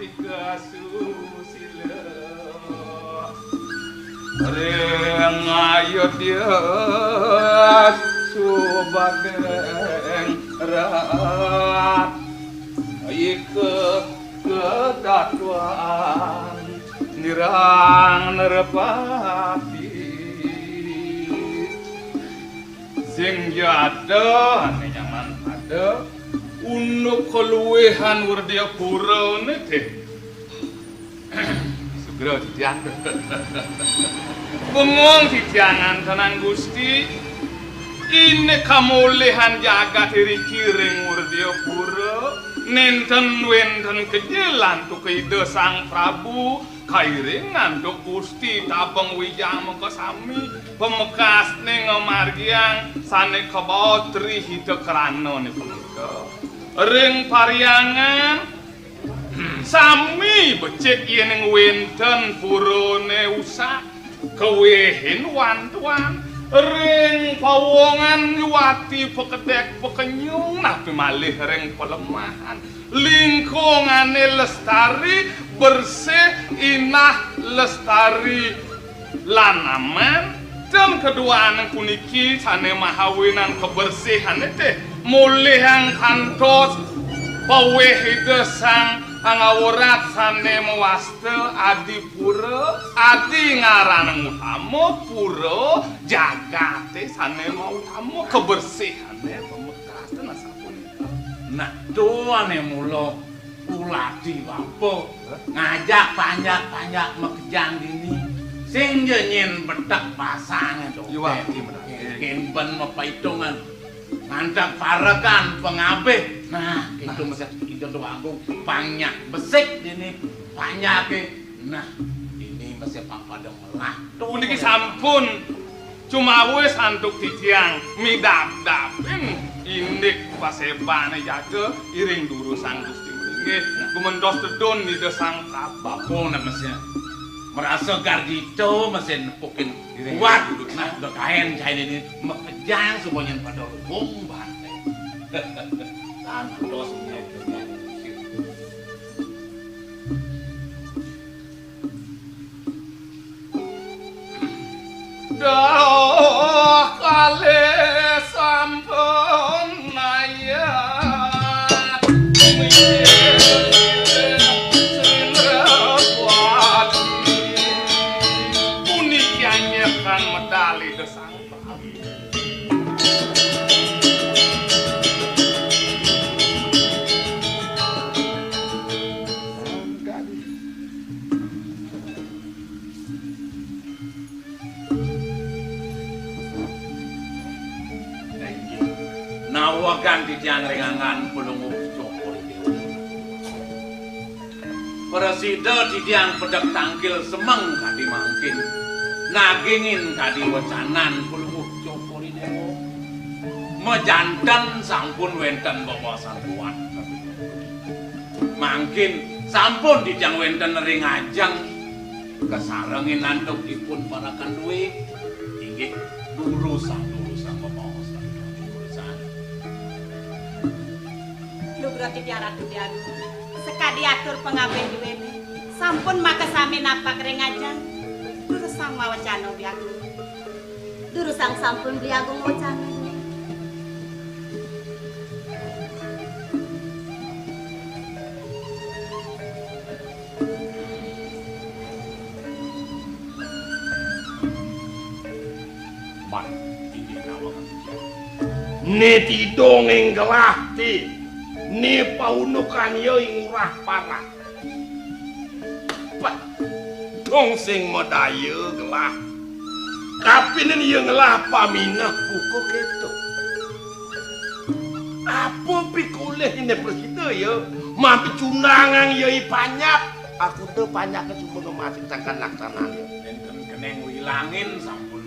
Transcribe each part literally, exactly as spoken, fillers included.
Kasusila ring Ayodya subadeng rat ika katatuan nirang nerepati. Sing jada ane nyaman pada unduk kaluwihan Werdiyapurane te. Sugra titiang. Bengong titiang antenan Gusti. Ine kamulihan jagat iriki ring Werdiyapura. Nenten wenten kejel antuk Ida Sang Prabu. Kairing antuk Gusti Tabeng Wijang makasami, pamekasne ngamargiang sane kabaos Tri Hita Krana ne punika. Ring parhyangan sami becik yening wenten purane usak, kawehin wantuan, ring pawongan yuwati pakedek pakenyung, napi malih ring palemahan. Lingkungane lestari, bersih, inah, lestari, lan aman. Ten kaduaning puniki sane mahawinan kabersihane te mulihang kantos paweh Ida Sang Angawrat sane mawasta Adipura, adi ngaranang utama, pura jagate sane mautama, kabersihane pamekasne asapunika. Nah, to ane mula ulati bapa ngajak panjak-panjak makejang dini. Sing ja nyen betek pasang to. Yuwati menawi. Ken ben mapaitungan. Ngantek parekan pangabih. Nah, itu masih Ida Déwa Agung panjak besik dini panjake. Nah, ini masih papada melah. Puniki sampun cumawis antuk titiang midabdabin indik pasebane jaga iring durusang Gusti Melinggih. Gumentos tedun Ida Sang Prabu. Bapa nak masih merasa gargita masih nepukin kuat. Nah, udah kain cain ini makejang semuanya pada lubung bante. Tantos menyebutnya. Dah kalih sampun mayat, minggir Sindrawati. Puniki anyekan medal Ida Sang Prabu. Nawegang titiang ring anggan Palungguh Cokor I Déwa. Prasida titiang pedek tangkil semeng kadi mangkin. Nagingin kadi wecanan Palungguh Cokor I Déwa. Majanten sampun wenten bebaosan kuat. Mangkin sampun titiang wenten ring ajeng kasarengin antuk ipun parekan duwé. Inggih, durusang, durusang, bebaosan, durusang. Nugraha titiang Ratu Déwa Agung, sakadi atur pangabih duwéné, sampun makasami napak ring ajeng. Durusang mawecana Déwa Agung. Durusang sampun Beli Agung wacana. Pan, inggih nawang. Né tidung ing gelah ti, né paunukan ya ing urah parah. Pah, dong sing madaya gelah. Kapining ya ngelah pamineh buka kéto. Apa pikolih iné prasida ya? Mapicundangang ya i panyap. Aku té panyaké cuma ngemasin sangkan laksananya. Nénten keneng wilangin sampun.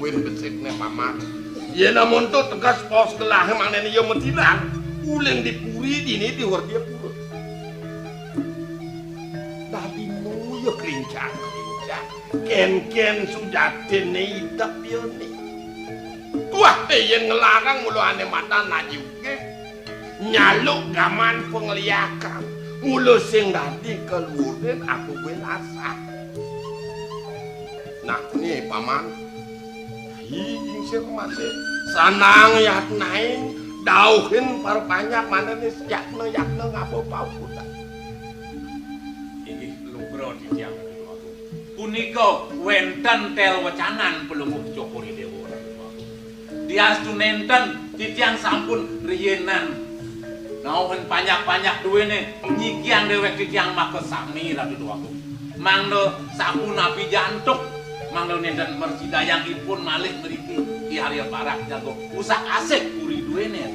Win besikné paman. Yén amonto tegas pos gelahé mangnéné ya matilang. Uling di puri dini di Werdiyapura. Dadi nuyuh klincang klincang. Kénkén sujatiné idep yané. Tuah té yén ngelarang mula ané madan aji ugé. Nyaluk gaman pangliakan. Mula sing dadi kaluhuran aku kuwi lasah. Nah, né Paman. Hi, lingsir masih. Sanang yatnaing dauhin para panjak manané yatna-yatna ngaba paukudan. Inggih lugra titiang. Punika wénten tel wecanan Palungguh Cokor I Déwa. Diastu nénten titiang sampun riinan nauhin panjak-panjak duéné nyikiang déwék titiang makasami Ratu Déwagung. Mangda sapunapi jantuk, mangda nénten mrasidayang ipun malih mriki Ki Arya Barak jaga usak-asik puri duéné.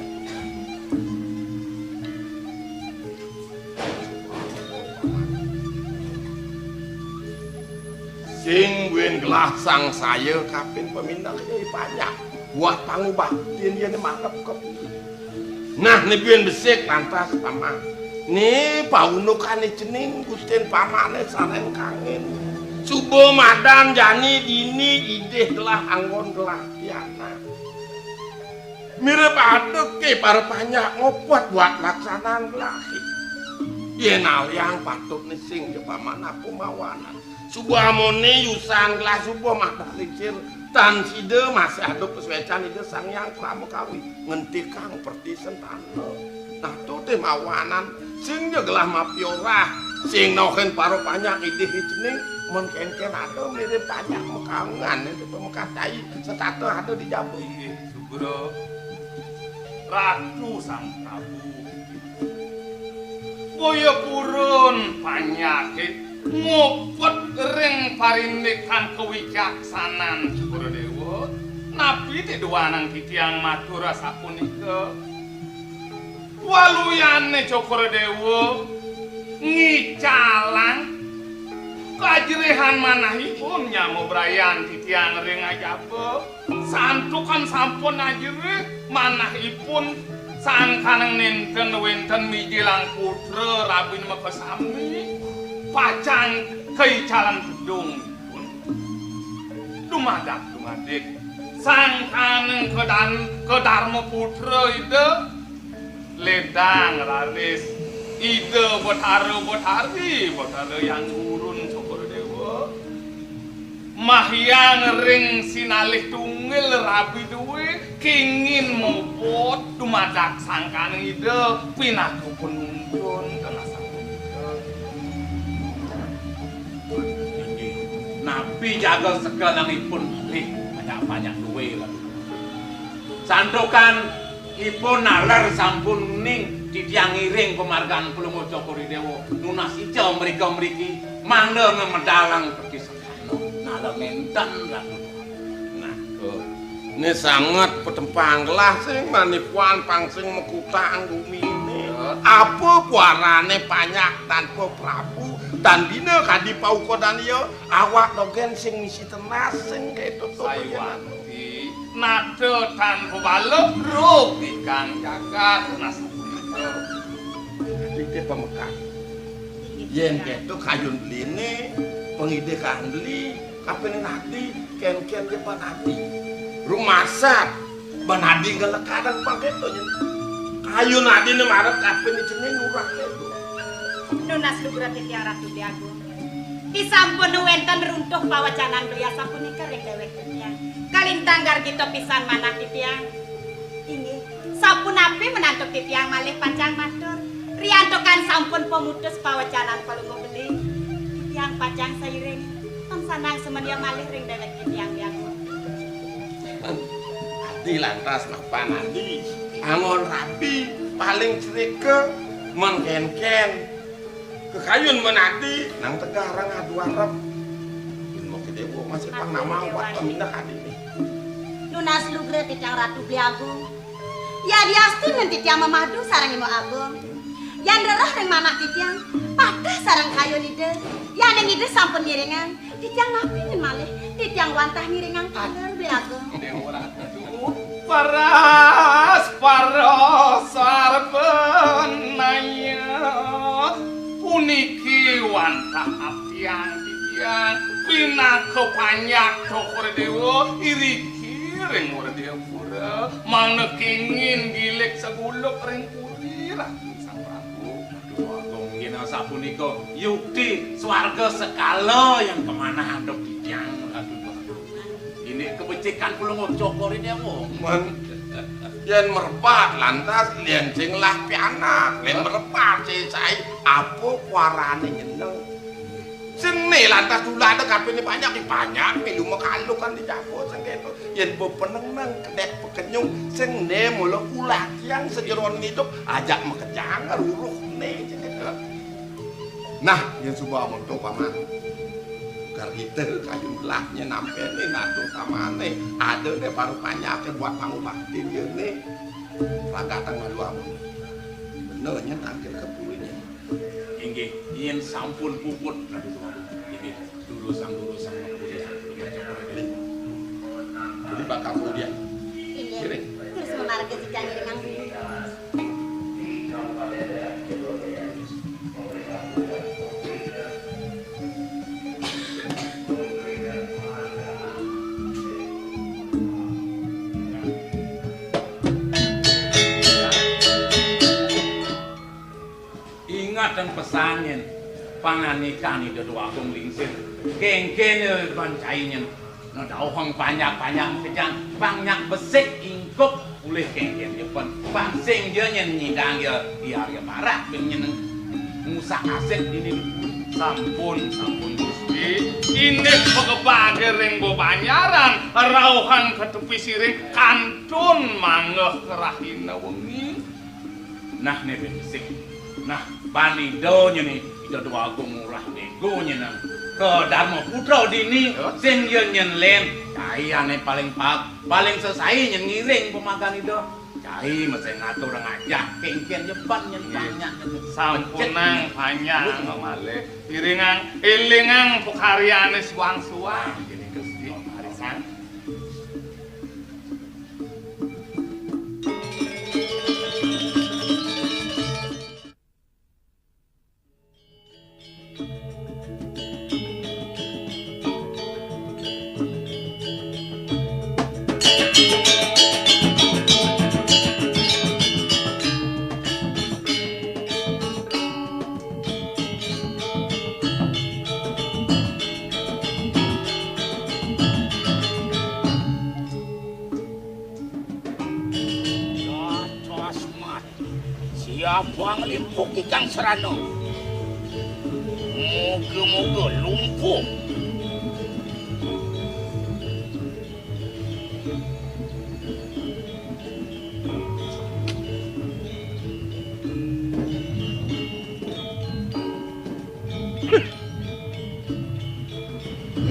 Sing buin gelah sangsaya kapin pamindak yai panjak. Buat pangubaktin yén marep ka puri. Nah, né buin besik lantas Paman. Né paundukané cening Gustin Pamané sareng kangin. Suba madan jani dini idih gelah anggon gelah pianak. Mirib adeké para panjak ngopot buat laksanan gelahé. Yén aliang patut né sing ja Paman apa mawanan. Suba amoné yusan gelah suba madan lingsir tan sida masih ada pasuécan Ida Sang Hyang Pramakawi ngentikang perti sentana. Nah, to té mawanan sing ja gelah mapiorah, sing nauhin para panjak idih cening, mén kénkén ada mirib panjak makaungan, itu pamekas cai setata ada di jaba. Inggih, sugra. Ratu Sang Prabu. Boya purun panjaké ngupet ring parindikan kawicaksanan Cokor Déwa, napi té duanang titiang matur asapunika? Waluyané Cokor Déwa ngicalang kajrihan manahipun nyama brayan titiang ring ajaba. Santukan sampun ajrih manahipun sangkaning nénten wénten mijilang putra rabin makasami, pacang kaicalan tedung. Dumadak dumadik sangkaning kedan-, kedarma putra Ida ledang raris Ida Betara Betari, Betara Hyang Gurun Cokor Déwa. Mahyang ring sinalih tunggil rabi dué kingin muput dumadak sangkaning Ida pinaka penuntun kana sapunika. Napi jaga sekelanipun malih banyak-banyak dué lalu. Santukan ipun naler sampun ning titiang ngiring pamargan Palungguh Cokor I Déwa nunas ica mrika mriki mangda ngamedalang perti Nala nénten, Ratu. Nah, to. Né sanget patempang gelah sing manipuan pang sing makutang guminé. Ya. Apa puarané panjak tanpa prabu, tan bina kadi paukodan iya, awak dogén sing misi tenas sing kéto to. Sayuwakti, nata tanpa bala, rugi kang jagat, nah sapunika. Dadi té pamekas. Yén kéto kayun beliné, pangidih kang beli, kapining adi, kénkén ja ban adi. Rumasat, ban adi ngelekadan pang kéto ja. Kayun adiné marep kapining cening urang kéto. Nunas lugra titiang Ratu Beli Agung. Sampun wénten runtuh pawacanan beli asapunika ring déwék titiang. Kalintang gargita pisan manah titiang. Inggih, sapunapi menantu titiang malih pacang matur. Riantukan sampun pamutus pawacanan Palungguh Beli, titiang pacang sairing, tan sandang sumedya malih ring déwék titiang Beli Agung. Adi lantas mapan adi, anggon rabi, paling cerika, mén kénkén. Kekayun mén adi, nang tegarang adu arep. Bima Kedéwa masih pang nama awak pamindah adiné. Nunas lugra titiang Ratu Beli Agung. Yadiastun men titiang mamadu sareng Imo Agung. Yan rereh ring manah titiang, pateh sareng kayun Ida. Yan ing Ida sampun ngiringang, titiang napi nyen malih, titiang wantah ngiringang taler Beli Agung. Déwa Ratu, paras, paras, sarpanaya. Puniki wantah abdiang titiang, pinaka panjak Cokor Déwa, iriki ring Werdya Pura, mangda kingin gilik seguluk ring puri Ratu Sang Prabu. Aduh, Agung, kena Sapunika yukti swarga sekala yang kemana andhep titiang, Ratu Dwagung. Ini kebecikan kula ngocokor ini apa? Men, yen merepat lantas yen sing lah pianak, yen merepat sing sae apa kuarane nyeneng. Sing ne lantas tulane kabehne banyak, banyak milu mekalu kan dicampur sing keto. Yen bepeneng nang kedek pekenyung sing ne mula ulah tiang sejeroning idup ajak makejang ruruhne sing keto. Nah, yen suba amonto paman. Kar kita kayun lah nyen nampene natur tamane. Ada ne baru panyake buat pangubakti ne. Ragatang malu amun. Bener nyen tangkil kepulihnya. Inggih, yen sampun puput, Ratu Tuan. Inggih, durusang-durusang ngepulih. Jadi bakal kemudian. Inggih. Kiri. Terus memarga jika ngiringang. Ingatang pesan nyen, pangandikan Ida Dwagung Lingsir, kengken ban cai nyen, nedauhang panjak-panjak makejang, panjak besik ingkup ulih kengken jepen, pang sing ja nyen nyidang ya, ya, ya marah bing nyen ngusak asik dini. Sampun, sampun Gusti, indik pagebage ring bebanjaran, rauhan ka tepi siring kantun manggeh rahina wengi. Nah, ne besik. Nah, ban Ida nyene, Ida Dwagung Ngurah Dego nyene. Ka Dharma Putra dini, sing ya nyen len. Cai ane paling pa-, paling sesai nyen ngiring pemakan Ida. Cai mesti ngatur ngajah, kengken jepan nyen. Nggih. Banyak nyen. Sampunang panjang malih. Iringang, ilingang pakaryane suang-suang. Jadi Gusti, arisan. Dados mati. Siapa nglimpuk ikang serana? Moga-moga lumpuh.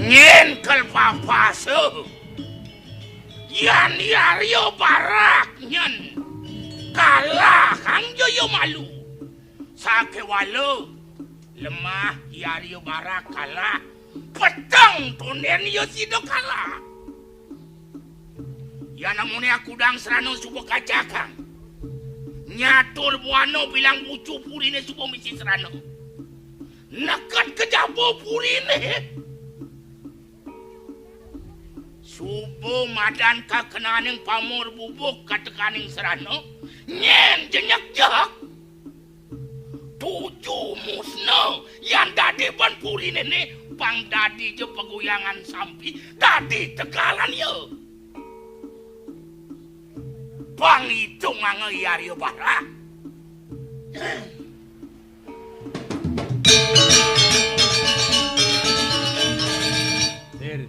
Nyen kal papasa. Yan Arya Barak nyen kalah kang jaya malu. Sakewala lemah Arya Barak kalah, peteng tonden ya sida kalah. Yan amune akudang serana suba kacakang. Nyatur buana bilang bucu purine suba misi serana. Neket kejaba purine. Suba madan kakenaning pamor bubuk katekaning serana, nyen jenyek jehek. Tuju musna yan dadi ban purine ne, pang dadi ja paguyangan sampi, dadi tegalan ya. Pang itung anga Arya Barak. Sir.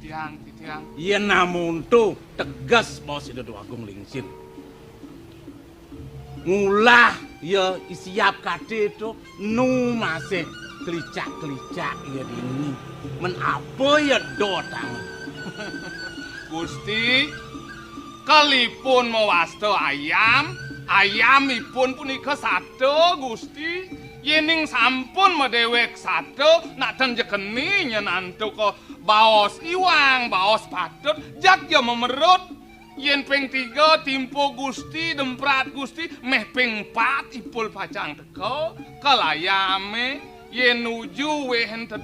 Titiang, titiang. Yen namun to tegas baos Ida Dwagung Lingsir. Ngulah ya isiap kate to nu masih kelicak-kelicak ya dini. Men apa ya dotang. Gusti, kalipun mawasta ayam, ayamipun punika sato, Gusti. Yening sampun madewek sato, nak ten jekeni nyen antuk baos iwang, baos patut, jak ya memerut. Yen ping tiga timpo Gusti, demprat Gusti, meh ping empat ipul pacang teka, kalayame. Yén nuju wéh ento,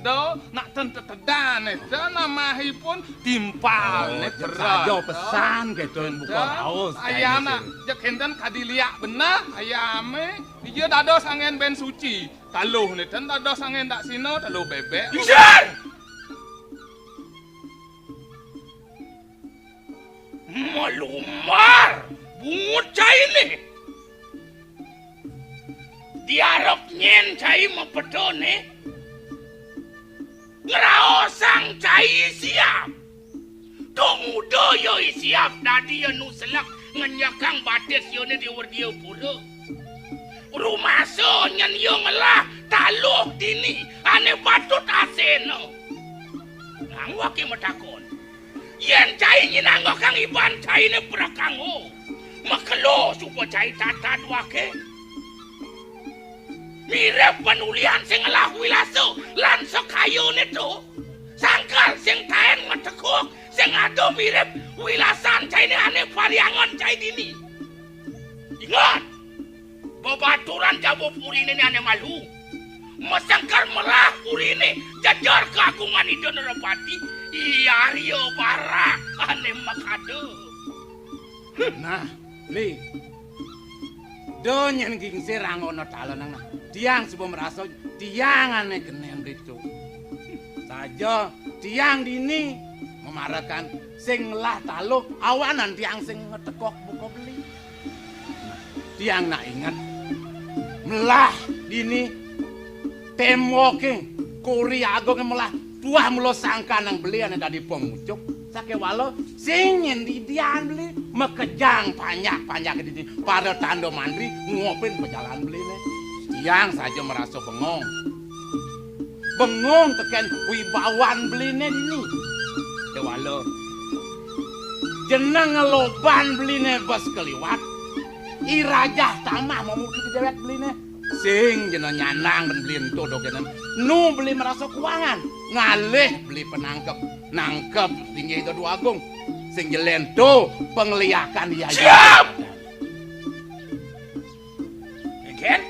nak ten tetedan ento, namahipun timpal. Oh, né jeg teras. Saja pesan kéto, buka raos, ayana, jeg énten kadi liak beneh ayamé, dija dados anggén bén suci. Taluh né ten dados anggén dak sina, taluh bébék. Isin! Malumbar bungut cainé. Diarep nyén cai mapeda né. Ngraosang cai siap. Tumuda ia siap dadi anu selek ngenjekang batis iané di Werdia Pura. Rumasa nyén ia ngelah taluh dini ané patut aséna. Nang waké matakon. Yén cai nyinanggokang iban cainé prakanggo, makelo suba cai tatad waké. Mirib panulian sing ngelah wilasa lan sakayané to. Sangkal sing taén ngetekuk, sing ada mirib wilasan cainé ané pariangan cai dini. Inget, bebaturan jaba puriné né ané malu. Masengker melah puriné jejer kagungan Ida Nerapati, I Arya Barak ané makada. Nah, Beli. Da nyén gingsir anggona talenang nah. Tiang suba marasa tiang ané kenén Beli to. Saja tiang dini mamarekan sing ngelah taluh awanan tiang sing ngetekuk buka beli. Tiang nak inget melah dini témboké, kuri agungé melah tuah mula sangkaning beli ané dadi pangucup. Sakéwala sing nyén didian beli makejang panjak-panjak dini para tanda mantri nguapin pajalan beliné. Tiang saja marasa bengong. Bengong tekén wibawan beliné dini. Kéwala jeneng loban beliné bes kaliwat. I Rajah Tamah mamuji di déwék beliné. Sing jeneng nyandang bén beli ento dogénan. Nu beli marasa kuangan. Ngalih beli panangkep. Nangkep linggih Ida Déwa Agung. Sing jelén to pangliakan iya. Siap! Kénkén?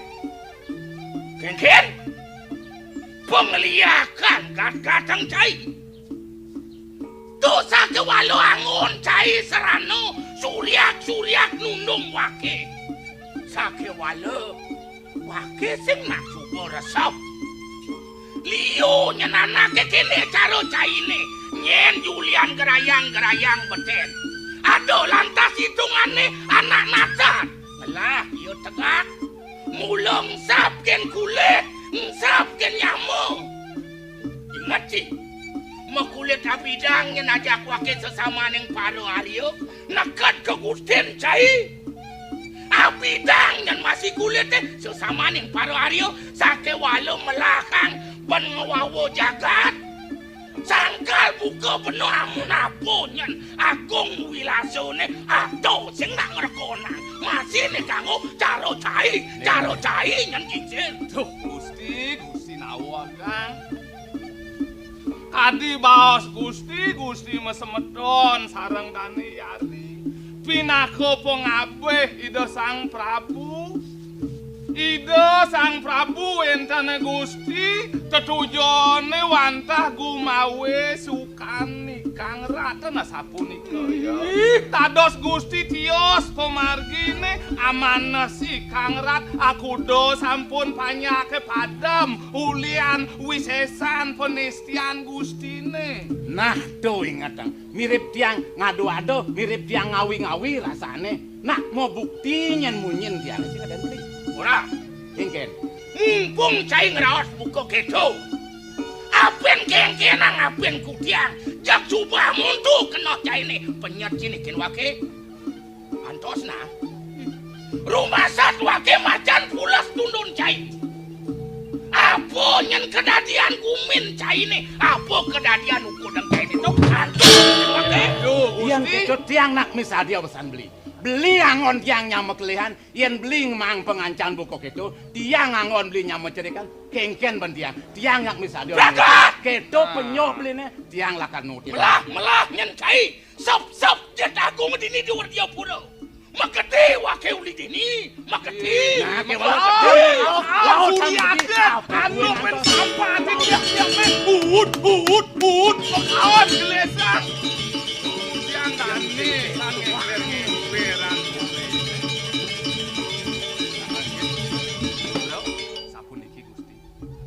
Kénkén? Pangliakan gatgatang cai. To sakéwala anggon cai sarana suriak-suriak nundung waké. Sakéwala waké sing nak suba resep. Liu nyén anaké kéné cara cainé, nyén julian gerayang-gerayang betén. Ada lantas itungané anak natad. Ngelah ia tegak. Mula engsap kén kulit, engsap kén nyama. Inget, Ci, makulit abidang nyén ajak waké sesamaning para arya, neked ka gustin cai. Abidang nyén masih kulité sesamaning para arya, sakéwala melahang bén ngwawa jagat. Sangkal buka beneh amun apa nyén agung wilasané, ada sing nak ngrekonang. Masih né kanggo cara cai, cara cai nyén gingsir. Duh, Gusti, Gusti nawakang. Kadi baos Gusti, Gusti masemeton sareng dané yari. Pinaka pangabih Ida Sang Prabu. Ida Sang Prabu énten Gusti, tetujoné wantah gumawé sukan Ikang Rat, nah sapunika ya. Ih, dados Gusti tios pamarginé, amanah Ikang Rat akuda sampun panjaké padem ulian wisésan panistian Gustiné. Nah, to ingetang. Mirib tiang ngadu-adu, mirib tiang ngawi-ngawi rasané. Nak mabukti nyén munyin tiangé sing ada beli. Ora. Kénkén. Mumpung cai ngraos buka kéto. Apin kénkénang apin kutiang, jag jubah muntu kena cainé. Penyet sini kén waké. Antos nah. Rumasat waké macan pules tundun cai. Apa nyén kadadian gumin cainé? Apa kadadian ukudang cainé to? Antos waké. Duh, Gusti. Tiang nak misadia pesan beli. Beli anggon tiang nyama kelihan, yén beli ngemang pangancan buka kéto, tiang anggon beli nyama cerikan, kénkén bén tiang. Tiang nak misadia. Bakat! Kéto penyoh beliné, tiang lakar nutin. Melah, melah nyén cai. Sep, sep, Jet Agung dini di Werdia Pura. Maketi waké uli dini, maketi. Nah, kéwala. Maketi. Laut, laut, laut, laut, laut, anu, laut, laut, Uut, uut, pekaon, gelesang. Yang dani, ngeper-ngeperan. Sapuniki, Gusti.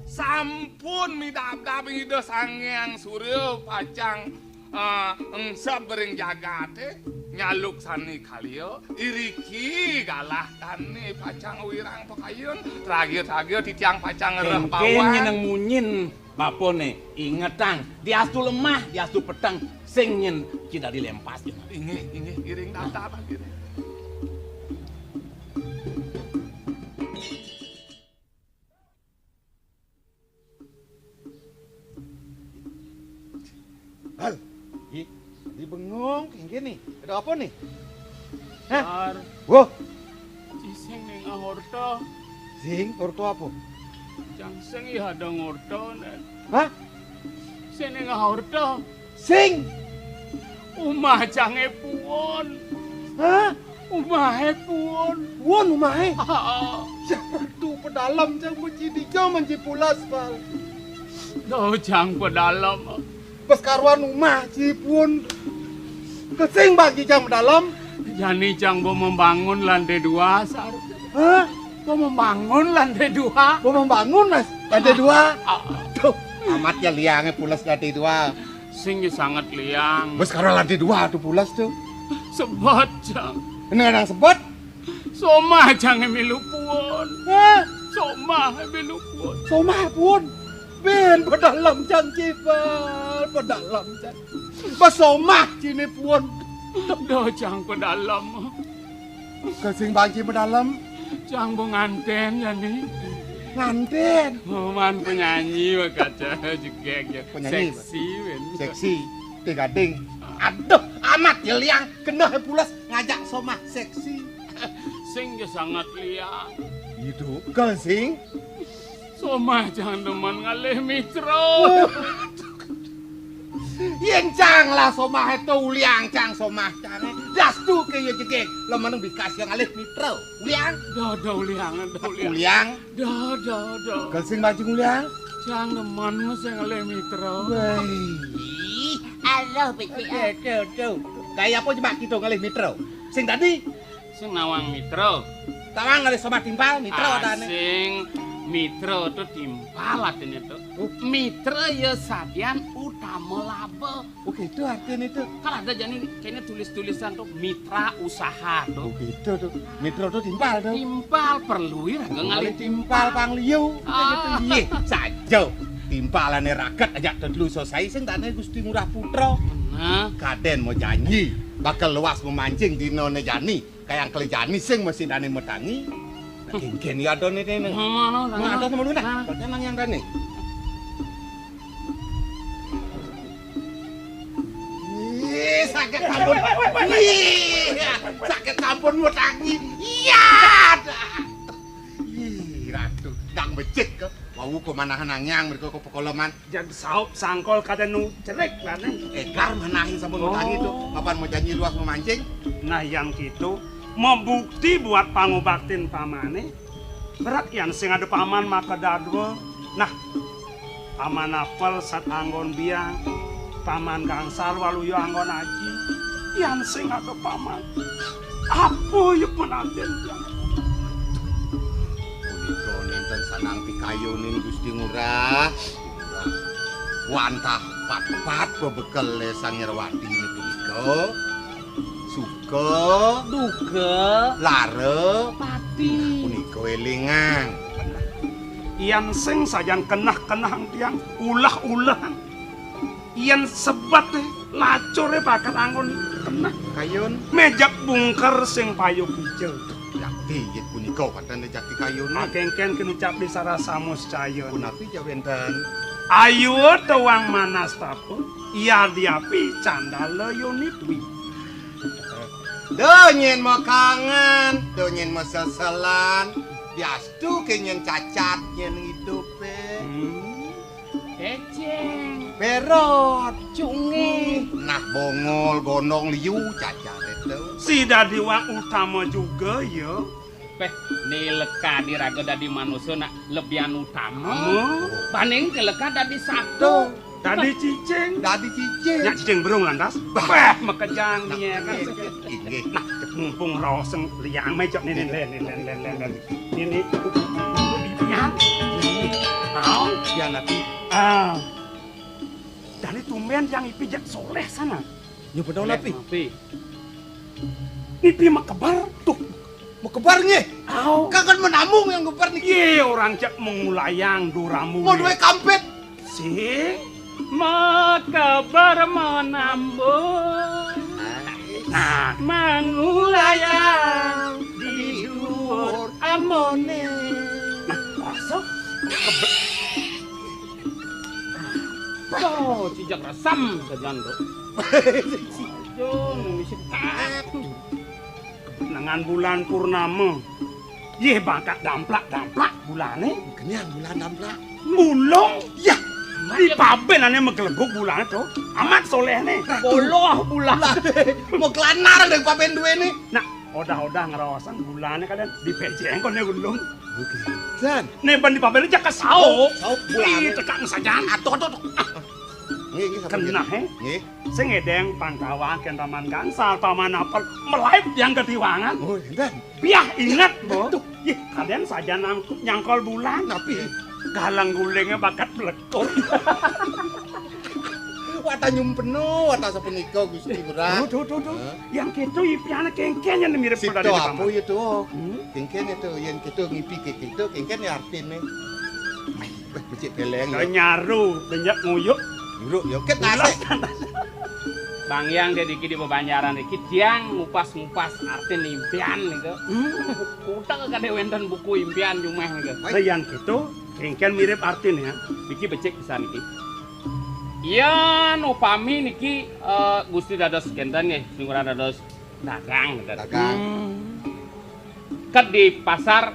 Sampun midabdab Ida Sang Hyang Surya pacang, eh, engsep ring jagate, nyaluksani kalia, iriki galah dane pacang wirang pakayun, tragia-tragia titiang pacang ngrereh. Kénkén bawang. Nyeneng munyin bapané, ingetang, diastu lemah, diastu peteng, sing nyén ci dadi lempas. Inggih, inggih, iring tata, Pak Giri. Hal. Ih, di bengong, kénkén nih. Ada apa nih? Hah? Dar. Wah. Ci sing ningeh orta. Sing, orta apa? Cang sing ya ada ngorta, Nen. Hah? Sing ningeh orta. Sing. Umah cangé puun. Hah? Umahé puun. Puun umahé? Aa. Ya, Ratu Pedalem, cang mesti dija manci pulas, Pal. Duh, cang Pedalem. Pas karuan umah ci puun. Kesing bagi cang Pedalem. Jani cang mau membangun lantai dua, Sar. Hah? Mau membangun lantai dua. Mau membangun, Mas? Lantai dua? Ah, ah. Duh, amat ya liangnya pulas lantai dua. Sing ya sangat liang. Bos karo lantai dua tuh pulas tuh. Sebot, Cang. Ini nang sebot? Somah cangé milu puun. Hah? Somah milu puun. Somah puun. Ben, Pedalem cang cipal, Pedalem cang. Bos somah ciné puun. Duh, cang Pedalem. Kesing banci Pedalem. Cang mau nganten ya nih. Nganten. Mau man penyanyi, wah, kaca jegeg ya. Penyanyi, seksi, men. Seksi. Té gading. Aduh, amat ya liang. Keneh pulas ngajak somah seksi. Sing ya sangat liang. Itu kesing. Somah cang demen ngalih mitra. Yén cang lah somah itu uliang cang somah cang. Dastu ke ya jegeg. Lemen bikas yang ngalih mitra. Uliang. Dah, dah uliang, dah uliang. Uliang. Dah, dah, dah. Kesing bajing uliang. Cang demen mesti ngalih mitra. Wéh. Ih, alah becik. Aduh, aduh, aduh. Kayak apa coba kita ngalih mitra? Sing tadi Sing nawang mitra. Tawang ngalih somah timpal, mitra adané. Sing mitra to timpal artiné to. Oh. Mitra ya sadian utama laba. Oh, gitu artiné to. Kan ada jani kéné tulis-tulisan to mitra usaha to. Oh, gitu to. Mitra to timpal to. Timpal perlu ya raga ngalih timpal pang liu. Ah. Gitu. Iya, saja. Timpalané raket aja tetelu selesai sing tane Gusti Ngurah Putra. Nah. Kadén mau janji bakal luas memancing dinané jani. Kayang keli jani sing mesti dane metangi. Nah, kénkén ya ada nih, nih. Mana, mana? Mana ada temen lu, nah? Mana? Berarti emang yang dane. Ih, sakit sampun. Ih, sakit sampun metangi. Iya, dah. Ih, Ratu, ndang becik ke. Wau kok manahan anyang mereka kok pekoloman. Jag saup sangkol kada nu cerik, Raden. Égar manahin sampun metangi to. Oh. Kapan mau janji luas memancing? Nah, yang gitu, mau bukti buat pangubaktin pamane, berat yan sing ada paman maka dadwa. Nah, paman apel sat anggon biang, paman gangsal waluya anggon aji, yan sing ada paman. Apa ya penantian biang? Punika nénten sanang pikayunin Gusti Ngurah. Wantah patpat bebekel Sang Irwati punika. Suka, duka, lara, pati. Nah, punika élingang. Yan sing sajan kenah-kenah tiang ulah-ulah. Yén sebet, eh, lacuré bakal anggon keneh. Kayun. Méjak bungker sing payu kija. Yakti inggih punika wonten ing jakti kayun. Akéngkén kinucap di sarasa muscaya. Punapi ja wénten? Ayu tawang manastapa, yadiapi candala yoni dwi. Duh nyén makangen, duh nyén maseselan, diastu ké nyén cacat nyén idupé. Hmm. Cécéng. Bérot. Cungih. Nah, bongol, gondong, liu, cacar itu. Si dadi wak utama juga, ya. Péh, né leka diraga dadi manusa nak lebihan utama. Hah? Banding ké leka dadi sato. Tuh. Dadi cicing. Dadi cicing. Nyak cicing berung lantas. Bah. Bah, makejang dia kan. Inggih. Nah, mumpung raos sing liang meh cok nini, len, len, len, len, len. Nini. Pian. Mau? Pian napi? Ah. Dadi tumben yang ipi jak soleh sana. Nya bener napi? Napi? Ipi makebar tuh. Makebar nggih. Au. Kagak menambung yang kebar niki. Ye, orang cek mengulayang duramu. Mau duwe kampet. Sing makebar menambung. Nah, mengulayang di dhuwur ambone. Nah, masuk. Oh, cijak resem sajan, Bro. Aduh, misi tak. Dengan bulan purnama. Yeh, bangkat damplak-damplak bulane. Kenyang bulan damplak. Bulung. Ya. Di paben ane megeleguk bulane to. Amat solehne. Boloh bulan. Mau kelanar deh paben duwene. Nah, odah-odah ngraosan bulane kalian dipejeng kone ulung. Oke. Jan. Ne ban di paben aja kesaup. Saup bulane. Ih, tekak sajan. Atuh, atuh, atuh. Nggih, nggih, sampun. Kenah, nggih. He? Nggih. Sing ngedeng pangkawan ken paman gangsal, paman apel, melaib yang ketiwangan. Oh, enten. Biah inget, Bo. Tuh. Ih, kalian saja nangkup nyangkol bulan. Napi? Galang gulingnya bakat melekur. Wata nyumpeno, wata sapunika Gusti Ngurah. Tuh, tuh, tuh, tuh. Hah? Yang gitu ipiane kengken yang mirip. Sito apa ya tuh? Hmm? Kengken itu, yang gitu ngipi ke gitu, kengken ya artine. Wah, becik beleng ya. Nyaru, banyak nguyuk. Nguyuk ya, ket nasih. Bang Yang dek niki di bebanjaran niki tiang ngupas-ngupas artin impian niku. Hmm. Utek kade wenten buku impian jumeh niku. Lah yang gitu, kengken mirip artin ya. Niki becik pisan niki. Yen upami niki, eh, Gusti dados kenten nggih, sing ora dados dagang, kenten. Dagang. Hmm. Ke di pasar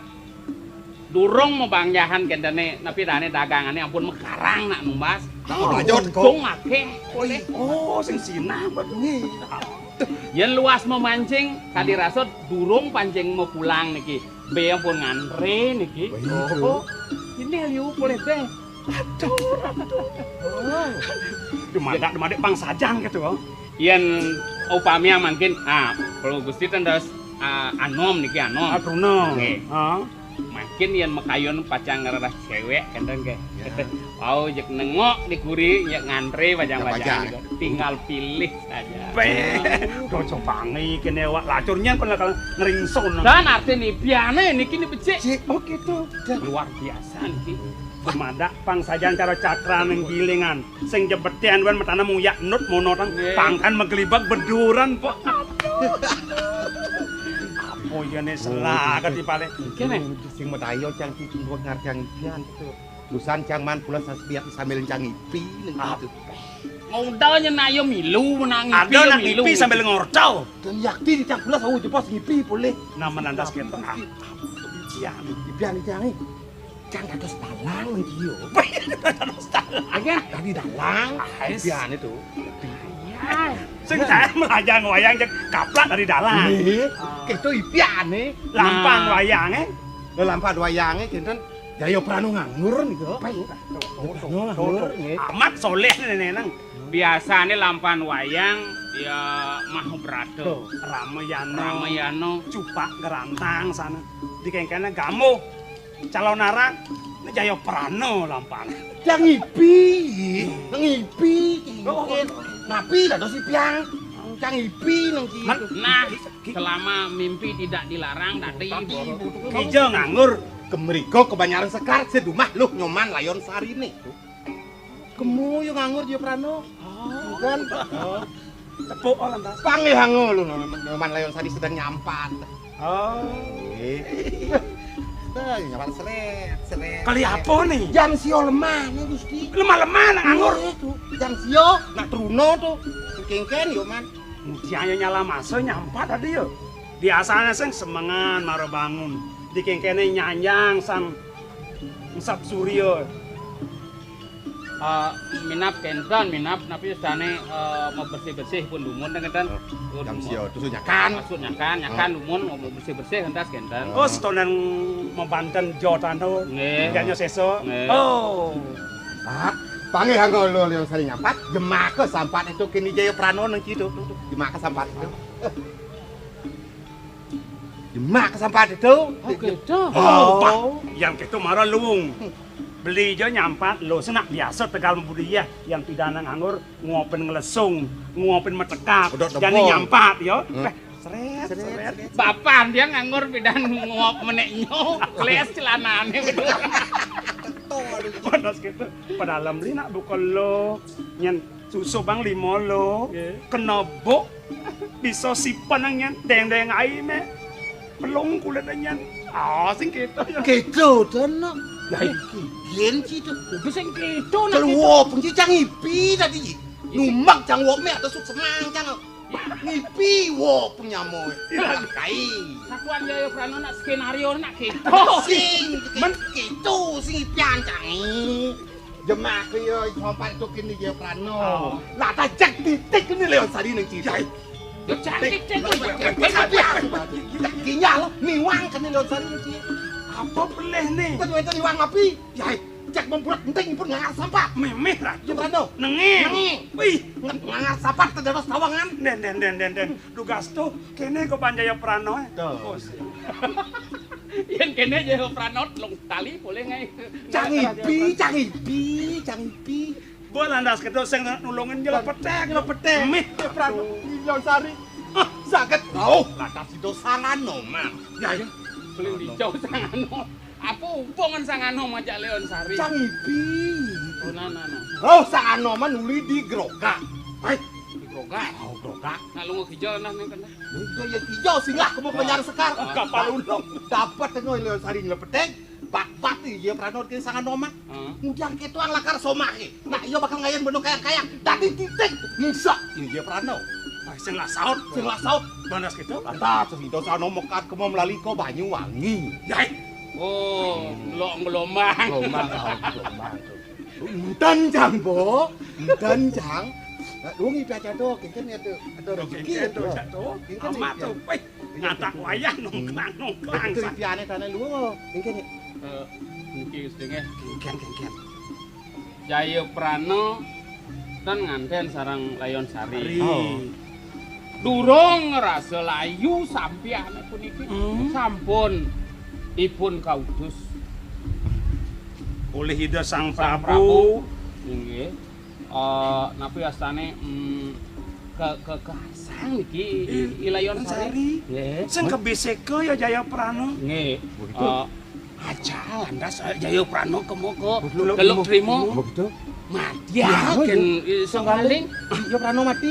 durung mabangjahan kentene, napi dane dagangane ampun mekarang nak numbas. Oh, lanjut, kok. Untung akeh, oleh. Oh, sing sinah, Mbak. Nggih. Yen luas memancing, kadi rasa durung pancing mau pulang niki. Be ampun ngantre niki. Wah, iya, oh, ini liu boleh be. Aduh, aduh. Oh. Dumadak, dumadak pang sajan gitu, oh. Yen upami mangkin, ah, kalau Gusti ten dados, ah, anom niki anom. Ah, truna. Nggih. Ah. Mangkin yen makayun pacang ngrereh cewek kenten nggih. Ya. Wau jek nengok di guri, ya ngantre pacang-pacang. Pacang. Niku. Tinggal pilih saja. Beh, dojo bangi kene awak lacurnya pernah kalau ngeringsun. Dan artine piane niki ni becik. Cik, oh gitu. Dan luar biasa niki. Dumadak pang sajan cara cakra ning gilingan. Sing jebeten wan metana muyak nut mono tang. Nggih. Pangkan meglibak beduran, Pak. Apa ya ne salah kati paling. Kene. Sing metayo cang iki ngarjang ipian to. Lusan cang man kula sambil cang ipi ning gitu. Ngundalnya nak yo milu menang ipi. Ada yo nak milu. Ipi sambil ngorcau. Dan yakti di cang kula sawu jepos ngipi boleh. Nama lantas kita. Ipian. Ipian iki. Cang dados dalang niki yo. Dados dalang. Nggih, dadi dalang. Ais. Ipiane to. Iya. Sing saya melajang wayang cek kaplak dari dalang. Nggih. Keto ipiane. Lampan wayange. Lho, lampan wayange kinten Jaya Pranu nganggur niku. Apa ya? Tuh, tuh, tuh, tuh, tuh. Nganggur, nggih. Amat soleh nenenang. Biasane lampan wayang ya Mahabrata. Tuh. Ramayana. Ramayana. Cupak Gerantang sana. Dikengkene Gamuh. Calonarang, ne Jayaprana lampane. Cang ipi, nang ipi, oh, oh. Napi dados ipian? Cang ipi nang ki. Nah, selama mimpi tidak dilarang tadi. Kija nganggur. Kemriko kebanyaran sekar sedumah luh Nyoman Layon Sarine. Kemu yo nganggur Jayaprana. Oh. Kan? Oh. Tepuk lantas. Panggih hango lho, Nyoman Layon Sari sedang nyampat. Oh. Nggih. Nah, nyampat seret, seret. Kali apa nih? Jam sio lemah nih, Gusti. Lemah-lemah nak nganggur. Iya, tuh. Jam sio, nak truna tuh. Kengken yo, Man. Mudiane nyala masa nyampat tadi yo. Biasanya sing semengan mara bangun. Dikengkene nyanjang sang Sap Surya. Eh, minab kenten, minab napi sane, eh, mau bersih-bersih pun dumun ten kenten. Oh, pun jam dumun. Sio, terus nyakan. Maksud nyakan, nyakan dumun mau bersih-bersih entas kenten. Oh, setonan mabanten jotano. Nggih. Ganyo seso. Nggih. Oh. Pak, Panggih anggo lo yang sering nyampat, jemaka sampat itu kini Jaya Prano nang citu. Jemaka sampat itu. Jemaka sampat itu. Oke, dah. Oh, Pak, yang itu marah luung. Beli jo nyampat lo senak biasa tegal mabudi ya, yang pidana nganggur nguapin ngelesung, nguapin metekak. Jadi nyampat yo. Hmm. Eh, seret, seret. Bapak dia nganggur pidan nguap meneknyo, les celanane. Panas gitu. Padahal beli nak buka lo, nyen susu bang limo lo, kena bok, bisa sipan nang nyen deng-deng ai me. Pelung kulit nyen. Ah, sing gitu ya. Gitu, Don, no. Lah, iki gen sih tuh. Kudu sing gitu, nak gitu. Keluar pun cang ipi tadi. Numbak cang wok me atau suk semang cang. Ngipi wok pun nyamo. Kai. Satuan Jaya Prano nak skenario nak gitu. Sing, men gitu, sing ipian cang. Jemak yo sompan tukin ni Jaya Prano. Oh. Lah tajak titik ni Leon Sari nang citu. Yo cantik cek. Kinyal niwang kene Leon Sari nang citu. Apa peleh ni? Tadi itu niwang api. Ya, cek membuat penting pun ngangar sampah. Memeh lah. Jaya Prano. Nengi. Nengi. Wih. Ngangar sampah tedados tawangan. Den, den, den, den, den. Dugas tuh, kene kok Jaya Prano, eh. Tuh. Oh, siap. Yang kene Jaya Prano, long tali boleh ngai. Cang ipi, cang ipi, cang ipi. Bo landas kedo sing nulungin jelo petek. Jelo petek. Mih. Jaya Prano, Leon Sari. Ah, sakit. Oh, lantas itu sangan noman. Ya, ya. Paling dijauh sangan noman. Apa hubungan sangan noman ajak Leon Sari? Cang ipi. Oh, nah, nah, nah. Oh, sangan noman uli di gerogak. Hai. Di gerogak? Oh, gerogak. Nak lungo kijol nah ning kene. Ijo ya ijo singgah kemu penjara sekar. Kapal ulung. Dapat tengok Leon Sari nyelepeteng. Bat-bat iya Prano ke sangan noman. Heeh. Kemudian ketuang lakar somah. Nah, iya bakal ngayan beno kayang-kayang. Dadi titik. Musak iya Prano. Wah, sing lah saut. Sing lah saut. Banas gitu. Lantas itu sangan noman kemu melalui ko Banyuwangi. Ya. Oh, ngelok ngelombang. Gelombang, oh, gelombang. Enten cang, Bo. Enten cang. Nah, lu ngipi aja do, kengken ya do. Ada rezeki ya do. Kengken amat ya do. Wih, ngatak wayah nongklang nongklang. Itu ipiane tanah lu, kengken ya. Eh, mungkin sedenge. Kengken, kengken. Jaya Prana ten nganten sareng Leon Sari. Sari. Oh. Durung ngrasa layu sampiane puniki. Hmm. Sampun ipun kautus. Oleh Ida Sang Sang Prabu. Prabu. Inggih. Eh, napi astane, mm, ke, ke, kersang niki, I, I Leon Sari. Sari. Nggih. Sing kebisika ya Jaya Prana. Nggih. Begitu. Eh, aja lantas, eh, Jaya Prana kemoko. Betul. Teluk Trima. Begitu. Mati ya, ya, ken, ya. Eh, sanggaling. Jaya Prana mati.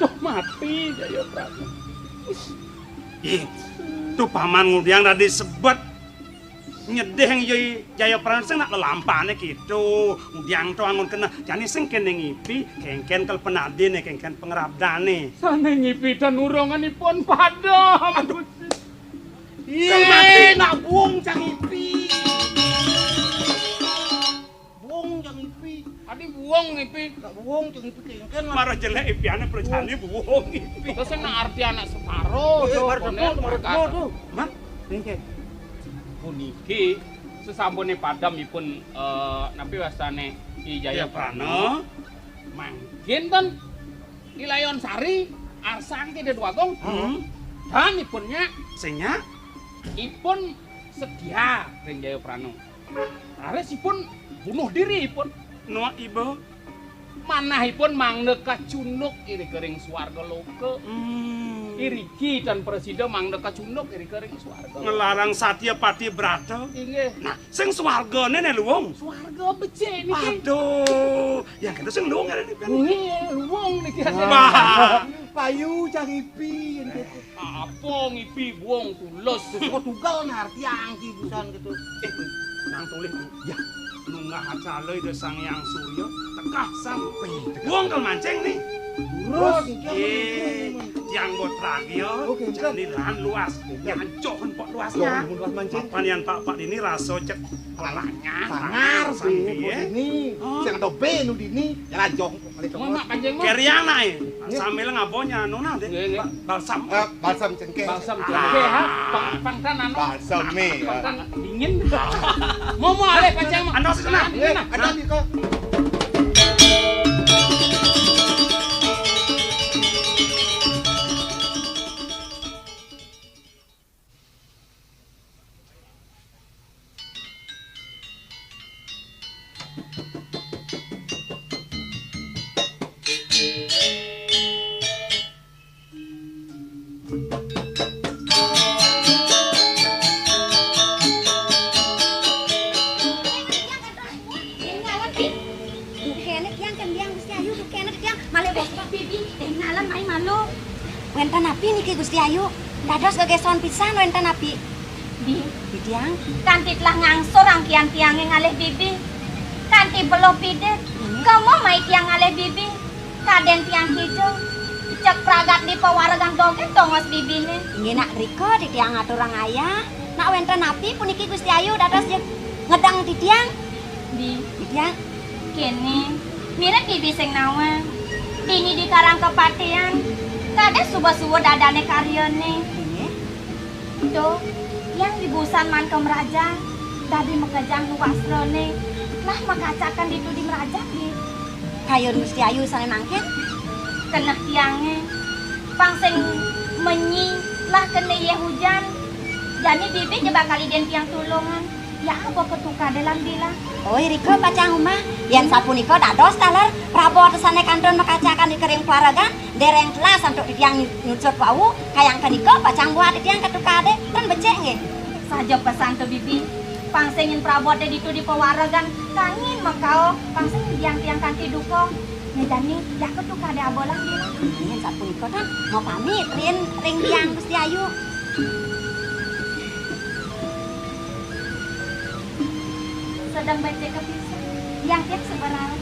Duh, mati Jaya Prana. Ih, tuh paman ngudiang tadi sebet. Nyedih yang Jaya, Jaya Prana sing nak lelampane gitu. Ngudiang to angon kena. Jane sing kene ngipi, kengken kel penadine, kengken pengrabdane. Sane ngipi dan uronganipun padam. Aduh. Iya. Kal mati nak buung cang ngipi. Buung cang ngipi. Adi buung ngipi. Nak buung cang ngipi kengken lah. Marah jelek ipiane percane buung ngipi. Terus sing nak arti anak separo. Eh, tuh, marah konen, demo, marah marah demo tuh. Man? Kengken. Puniki sesampune padamipun, eh, napi wastane Ki Jaya Prana. Prana. Mangkin ten I Leon Sari arsang Ki Dedu Agung. Hmm. Dan ipunnya sing nya ipun setia ring Jaya Prana. Raris ipun bunuh diri ipun. Nuak iba. Manahipun mangda kacunduk irika ring swarga loka. Hmm. Iriki tan prasida mangda kacunduk irika ring swarga loka. Ngelarang satya pati brata. Inggih. Nah, sing swargane ne luung. Swarga becik niki. Aduh, yang kena sing luung ngene niki. Nggih, luung niki. Wah. Payu cang ipi niki. Apa ngipi buung tulus? Kok tunggal nah arti angki busan gitu. Eh, nang tulis. Ya. Nunggah acala Ida Sang Hyang Surya tekah sampai. Wong kal mancing nih. Terus, eh, tiang bot ragil, oke, jani lahan luas. Nyancoh empok luasnya. Luas mancing. Papan yang pak-pak ini rasa cek pelahnya. Sangar, sangar, sampai, ya. Ini. Oh. Sing ada be nu dini, ya lanjong. Mak, Mak, panjang, Mak. Keriang nae. Nggih. Sambil ngabonya nona deh. Nggih, nggih. Ba-, balsam. Eh, balsam cengkeh. Balsam cengkeh, ha? Pang-, pangtan anu. Balsam, eh. Pangtan dingin. Mau, mau, ale, panjang, Mak. Anda sih, Mak. Nggih, ada nih kok. Kene tiang kan biang Gusti Ayu, kene tiang malah bos bibi, eh, ngalan mai malu. Wenten napi niki Gusti Ayu? Dados gegeson pisan wenten napi? Bi, Bi tiang. Kanti telah ngangsur angkian tiange ngalih bibi. Kanti beluh pidit. Hmm. Kema mai tiang ngalih bibi? Kaden tiang kija. Cek pragat di pawaregan dogén tongos bibine. Inggih nak rika titiang aturang ayah. Nak wenten napi puniki Gusti Ayu dados jeg ngedeng titiang? Bi, Bi tiang. Kene, mirib bibi sing nawang. Dini di Karang Kepatihan, kadén suba-suba dadane karyane. Inggih. Tuh, yang dibusan man ka mrajan, dadi makejang nu wastrane, lah makacakan ditu di mrajan, Bi. Kayun Gusti Ayu sane mangkin? Keneh tiange, pang sing menyi, lah kene ye hujan. Jani bibi je bakal idin tiang tulungan. Ya apa ketukade lan bilang? Oh, irika pacang umah. Yen sapunika dados taler prabot sane kantun makacakan di kering paregan, dereng telas antuk titiang nyu-, nyucut wau, kayang kenika pacang buat titiang ketukade, ten becik nggih. Saja pesan to bibi. Pang sing yen prabote ditu di pawaregan, kangin makao, pang sing biang tiang kanti duka. Nya jani, ya ketukade abolang dina. Yen sapunika tan, mau pamit rin ring tiang Gusti Ayu. Sedeng becik kepisan. Yang tiang seberang.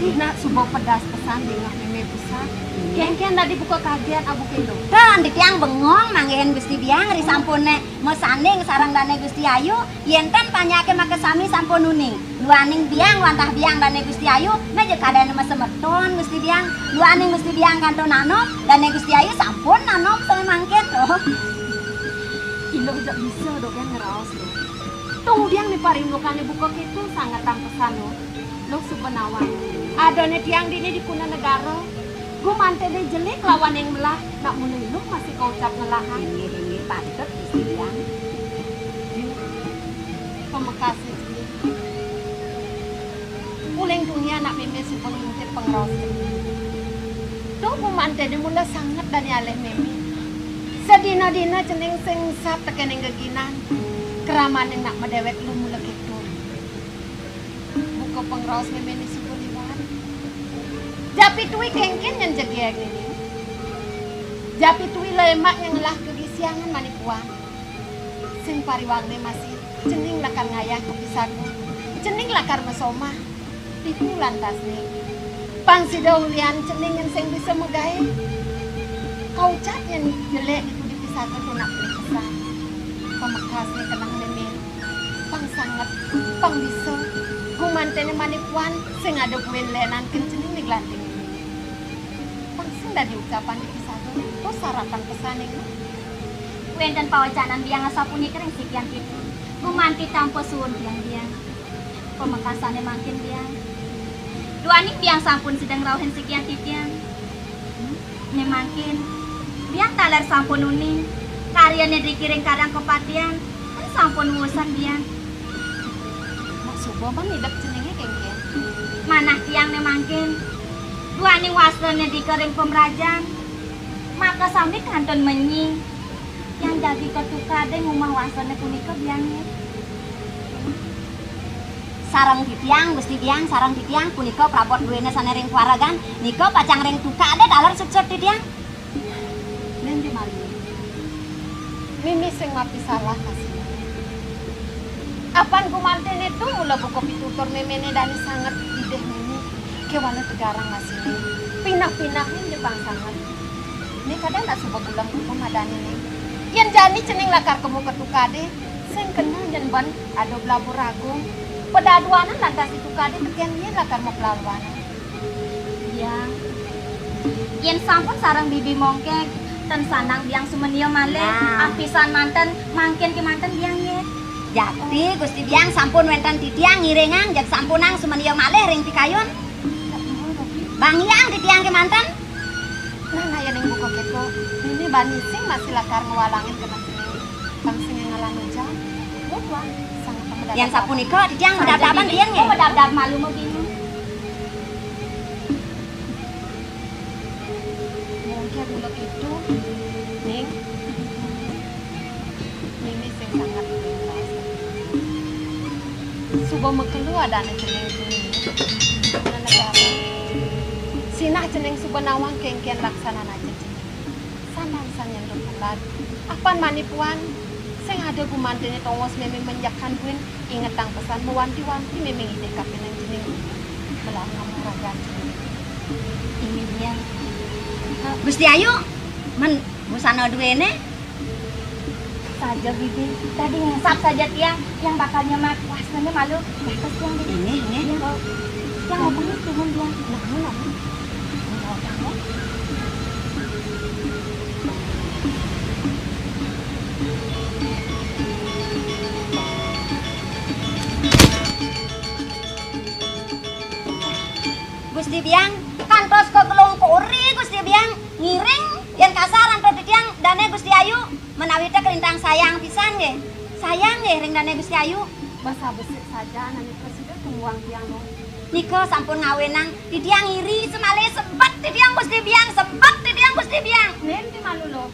Dina suba pedas pesan dingeh meme pisan. Kengken dadi buka kaget abu kendo. Tan, di tiang bengong manggihin Gusti Biang ri sampune masanding sareng Dane Gusti Ayu, yen ten panyake makasami sampun uning. Duaning biang wantah biang Dane Gusti Ayu, meja kadane masemeton Gusti Biang. Duaning Gusti Biang kantun anom, Dane Gusti Ayu sampun anom sane mangkin. Oh. Iluh jak bisa dogen ngraos, Luh. Tung biang ni parindukan ibu kok itu sangat tampesan, Luh. Luh suba nawang. Adane tiang dini di kuna negara. Gumantene jelik lawan yang melah, nak mula iluh masih kaucap ngelahang. Inggih, inggih, patut Gusti Biang. Pamekase cening. Uling dunia anak meme suba ngintip pangraos cening. Duh, gumantene mula sanget dane alih meme. Sadina-dina cening sing sat tekening geginan. Kramane nak madewek lu mula keto. Buka pangraos memene suba liwat. Japi tui kengken nyen jegeg nini. Japi tui lemak nyen ngelah kegisiangan manipuan. Sing pariwangne masih, cening lakar ngayah ka pisaga. Cening lakar masomah. Ditu lantasne. Pang sida ulian cening nyen sing bisa magae. Kaucap nyen jelek ditu di pisaga tunak beli pesan. Pamekasne kenang meme. Pang sanget, pang bisa. Gumantene manipuan sing ada buin lenan ken cening ni glanting. Pang sing dadi ucapan di pisaga. To sarapan pesan ing. Wenten pawacanan biang asapunika ring sikian titi. Gumanti tampa suun tiang biang. Pamekasane mangkin biang. Duaning biang sampun sida ngrauhin sikian titiang. Ne mangkin. Biang taler sampun uning. Karyane driki ring Karang Kepatihan. Kan sampun wusan biang. Mak suba man idep ceninge kengken. Manah tiang ne mangkin. Duaning wastrane drika ring pamrajan. Maka sami kantun menyi. Yang jagi ketukade ngumah wastrane punika biange. Sareng titiang, Gusti Biang, sareng titiang punika prabot duene sane ring paregan, nika pacang ring tukade taler suksut titiang. Nende Mario. Mimi sing mapi salah kasih. Apan gumantene tu mula buka pitutur memene dane sanget idih mimi. Kewana tegarang masine. Pinah-pinah nende pang sanget. Ni kadang tak suba pulang buka madane ni. Yen jani cening lakar kemu ketukade, sing kena yen ben ada belabur agung. Pedaduanan lantas ditukade teken yen lakar mau pelaluanan. Biang. Yen sampun sareng bibi mongkek, ten sanang biang sumenia malih. Nah. Apisan manten, mangkin kemanten biang ye. Jati Gusti Biang sampun wenten titiang ngiringang, jeg sampunang sumenia malih ring pikayun. Bang Hyang titiang kemanten. Nah, nah, ya ning buka keto. Ini bani sing masih lakar ngewalangin kena sini. Bang sing ngalan ujan. Lu Yén sapunika titiang madabdaban riin nggih. Madabdab malu mabingung. Mungkin mula kéto, Ning. Mimi sing sanget ngraos. Suba makelo adané cening kuwi. Sinah cening suba nawang kénkén laksanan aja cening. Sandang sanyang dukelad. Apan mani puan sing ada gumantiné tongos mémé menjakan buin ingetang pesan mawanti-wanti mémé ngidih kapining cening. Belah ngamuk ragan cening. Inggih, Biang. Gusti Ayu, men busana duéné. Saja, Bibi. Tadi ngesap saja tiang, tiang bakal nyemak. Wah, senengnya malu. Terus tiang, Bibi. Ini, ini. Tiang mau, tiang mau pergi, tiang mau bilang. Nah, ini, nah, ini. Ini mau kamu. Gusti Biang, kantos ka gelung kuri, Gusti Biang. Ngiring, yén kasar antuk titiang, dané Gusti Ayu, menawi té kalintang sayang pisan nggih. Sayang nggih ring dané Gusti Ayu. Basa besik saja ané prasida tumuang tiang, Luh. Nika sampun ngawinang, titiang iri, semalih sebet titiang Gusti Biang, sebet titiang Gusti Biang. Nén ti malu, Luh.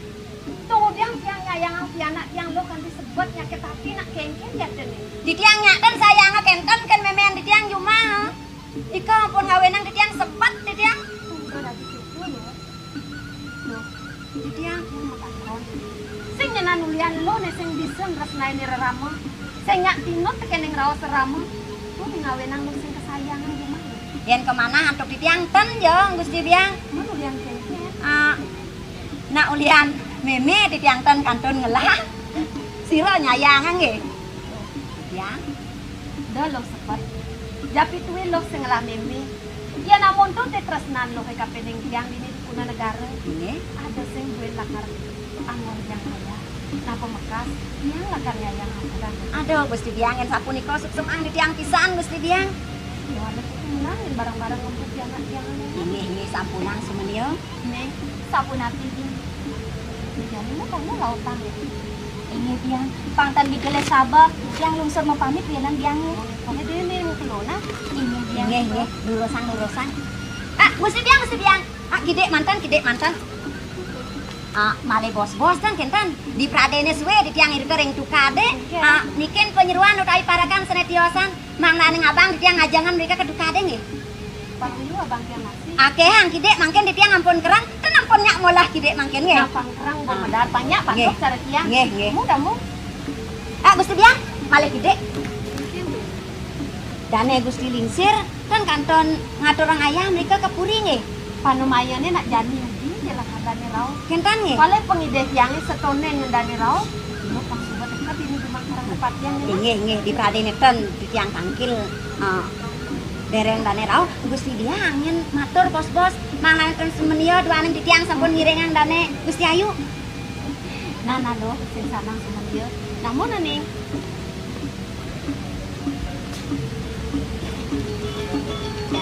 Tumudiang tiang nyayang pianak tiang, Luh, kanti sebet nyakit ati nak kénkén jatiné. Titiang nyak ten sayang kénten kén mémén titiang jumah. Ika ampun ngawinang titiang sebet titiang. Tunggu dadi cucu, Luh. Luh, titiang pun matakon. Sing nyenan ulian Luh né sing bisa nresnain rerama. Sing nyak tinut tekéning raos rerama. Luh né ngawinang Luh sing kasayangan jumah. Yén kamanah antuk titiang ten ja, Gusti Biang. Mun ulian kénkén. Ah, nak ulian mémé titiang ten kantun ngelah. Sira nyayang nggih. Titiang. Da Luh sepet. Japituin Luh sing ngelah mémé. Yén amonto té tresnan Luh kapining tiang dini di Kuna Negara. Nggih. Ada sing buin lakar anggon tiang kaya. Napa mekas tiang lakar nyayang ampura. Aduh, Gusti Biang, yén sapunika suksma titiang pisan, Gusti Biang. Ya, ada menang yén barang-barang ngempet pianak tiang. Inggih, inggih, sampunang sumenia. Ning, sapunapi, Ning? Jani mu kamu lautang ya? Inggih, Biang. Pang tan digelis saba, Biang lungsur mapamit, Biang, Biang, ya. Oke, deh, Ning, mau ke luna. Inggih, Biang. Inggih, inggih. Lurusang, lurusang. Ah, Gusti Biang, Gusti Biang. Ah, kidik mantan, kidik mantan. Ah, malih bos-bos tan kénten. Dipradéné sué titiang irika ring tukadé. Oke. Ah, nikin panyeroan utawi parekan sané tiosan. Mangdané ngabang titiang ngajengan mrika ka tukadé nggih. Pang liu abang tiang masih. Akéhang kidik mangkin titiang ampun kereng, ten ampun nyak molah kidik mangkin nggih. Nah, pang kereng, ah, pang medar, pang nyak, pang nggih. Tuk cara tiang. Nggih, nggih. Mu, kamu. Ah, Gusti Biang, malih kidik. Dané Gusti Lingsir, ten kantun ngaturang ayah mrika ka puri nggih. Panumayané nak jani ugi, jelas adané rauh. Kénten nggih. Malih pangidih tiangé setoné ngendané rauh. Ibu pang suba teka bini jumah karang kepatihan nggih. Inggih, inggih, dipradéné ten titiang tangkil, eh, dereng dané rauh. Gusti Biang yén matur bos-bos, mangdané ten sumenia duaning titiang sampun ngiringang dané Gusti Ayu. Nah, nah, Luh, sing sanang sumenia. Namun, Ning.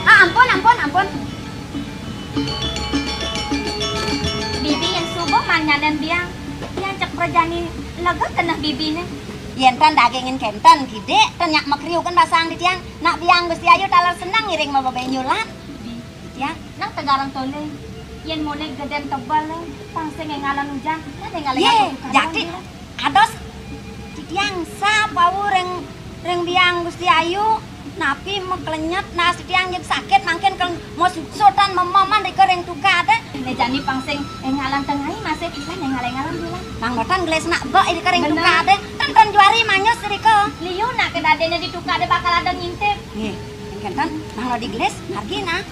Ah, ampun, ampun, ampun. Bibi yén suba manyanan Biang. Yén cek prajani lega keneh bibiné. Yén tan dagingin kénten, kidik, ten nyak makriukan basang titiang. Nak Biang Gusti Ayu taler seneng ngiring mabebenyulan. Bi, titiang. Nang tegarang tolé. Yén molih gedén tebel, pang sing éngalan ujan, nah éngalan. Yé, aku jati. Kados titiang sap wau ring, ring Biang Gusti Ayu, napi maklenyet nas titiang jeg sakit mangkin kal mosutan memoman rika ring tukadé. Né jani pang sing éngalan tengai masih, nah éngal-éngalan bilang. Nang botan gelis nak bek rika ring tukadé, ten ten juari manyus rika. Liu nak kedadéné di tukadé bakal ada ngintip. Nggih, kénten, mangda digelis, margi nah.